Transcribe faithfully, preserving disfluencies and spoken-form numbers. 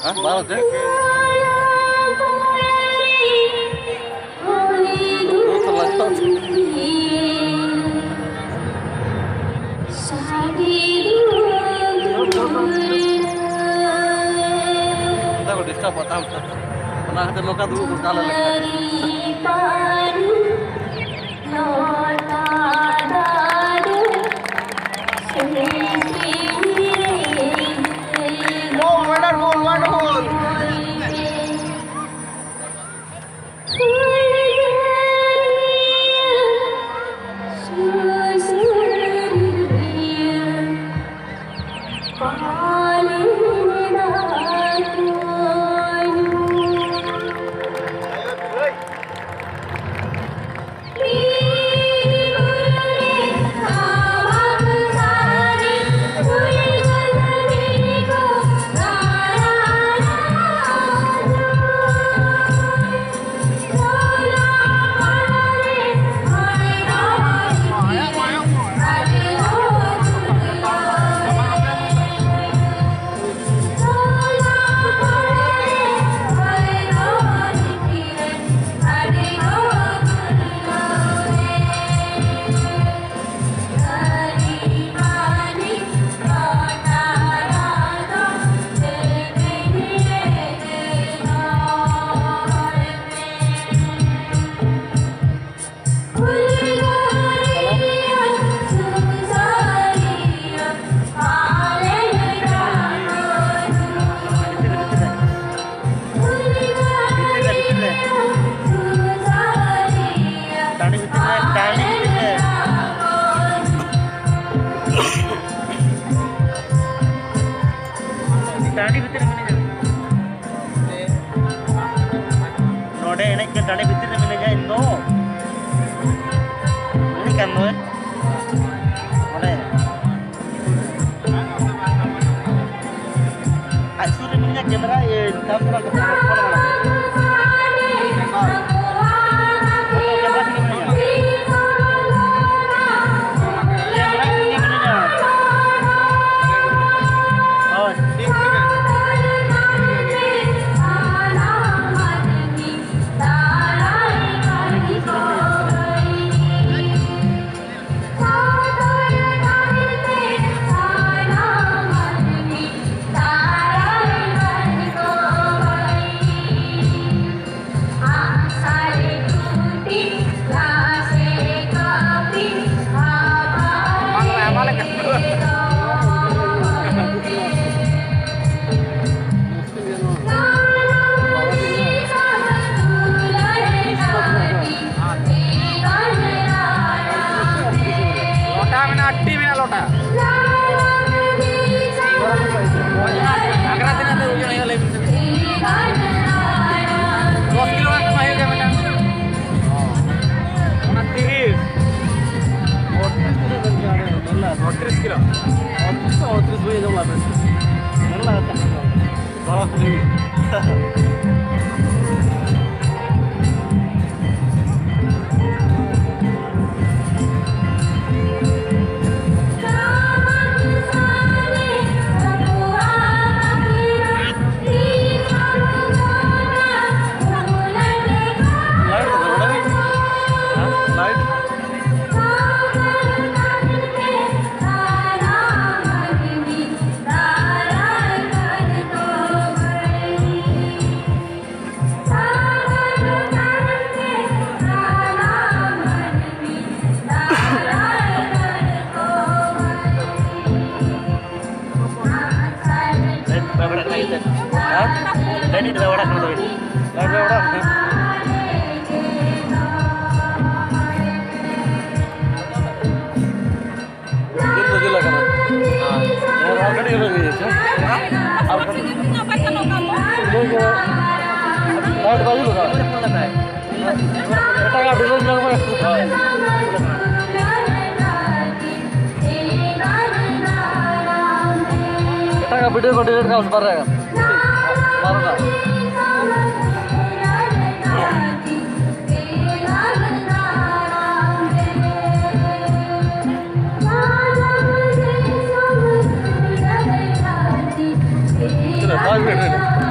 ᱦᱮᱸ, ᱵᱟᱨᱚ ᱡᱮ? ᱵᱚᱦᱩᱛ ᱞᱟᱜᱟᱣ᱾ ᱚᱱᱟ ᱠᱚ ᱰᱤᱥᱴᱟᱵᱚᱜ ᱛᱟᱢ ᱛᱚ᱾ ᱚᱱᱟ ᱠᱷᱟᱹᱛᱤᱨ ᱱᱚᱝᱠᱟ ᱫᱩᱲᱩᱵ ᱫᱚᱨᱠᱟᱨ ᱞᱮ ᱞᱮᱠᱷᱟᱡ᱾ Oh, wonderful, wonderful. ᱴᱟᱺᱰᱤ ᱵᱷᱤᱛᱤᱨ ᱨᱮ, ᱴᱟᱺᱰᱤ ᱵᱷᱤᱛᱤᱨ ᱨᱮ᱾ ᱴᱟᱺᱰᱤ ᱵᱷᱤᱛᱤᱨ ᱨᱮ ᱢᱤᱱᱟᱹᱧᱟ᱾ ᱱᱚᱰᱮ ᱮᱱᱮᱡ ᱠᱟᱱ ᱴᱟᱺᱰᱤ ᱵᱷᱤᱛᱤᱨ ᱨᱮ ᱢᱤᱱᱟᱹᱧᱟ ᱤᱧ ᱫᱚ᱾ ᱮᱱᱮᱡ ᱠᱟᱱ ᱫᱚᱭ᱾ ᱱᱚᱰᱮ᱾ ᱟᱡ ᱥᱩᱨ ᱨᱮ ᱢᱤᱱᱟᱹᱧᱟ, ᱠᱮᱢᱮᱨᱟ, ᱤᱭᱟᱹ, ᱛᱟᱢ ᱛᱟᱞᱟᱝ ᱠᱟᱛᱮ ᱯᱷᱳᱱ ᱢᱟᱲᱟᱝ᱾ ᱠᱮᱢᱮᱨᱟ ᱴᱷᱮᱱ ᱜᱮ ᱢᱤᱱᱟᱹᱧᱟ᱾ ᱠᱮᱢᱮᱨᱟ ᱴᱷᱮᱱ ᱜᱮ ᱢᱤᱱᱟᱹᱧᱟ᱾ ᱦᱳᱭ᱾ ᱦᱮᱸ? ᱞᱟᱹᱭ ᱫᱟᱹᱧ ᱚᱲᱟᱜ ᱠᱟᱱᱟ ᱛᱟᱵᱤᱱ᱾ ᱞᱟᱹᱭ ᱢᱮ ᱚᱲᱟᱜ ᱠᱟᱱᱟ᱾ ᱡᱤᱞ ᱫᱚ ᱡᱤᱞ ᱟᱠᱟᱱᱟ᱾ ᱦᱮᱸ, ᱟᱨ ᱠᱟᱹᱴᱤᱡ ᱨᱮ ᱤᱭᱟᱹ ᱪᱮ? ᱟᱨ ᱠᱟᱹᱴᱤᱡ᱾ ᱞᱟᱹᱭ ᱠᱮᱫᱟ, ᱞᱟᱭᱤᱴ ᱵᱟᱭ ᱡᱩᱞ ᱟᱠᱟᱱᱟ᱾ ᱮᱴᱟᱜᱟᱜ ᱰᱤᱡᱟᱭᱤᱱ ᱧᱮᱞ ᱢᱮ᱾ ᱮᱴᱟᱜᱟᱜ ᱵᱷᱤᱰᱤᱭᱳ ᱠᱚ ᱰᱤᱞᱤᱴ ᱠᱟᱜ ᱢᱮ, ᱵᱟᱨᱭᱟ ᱜᱟᱱ᱾ ᱵᱟᱨᱚᱴᱟ᱾ ᱛᱤᱱᱟᱹᱜ? ᱯᱟᱸᱪ ᱢᱤᱱᱤᱴ ᱦᱩᱭᱱᱟ᱾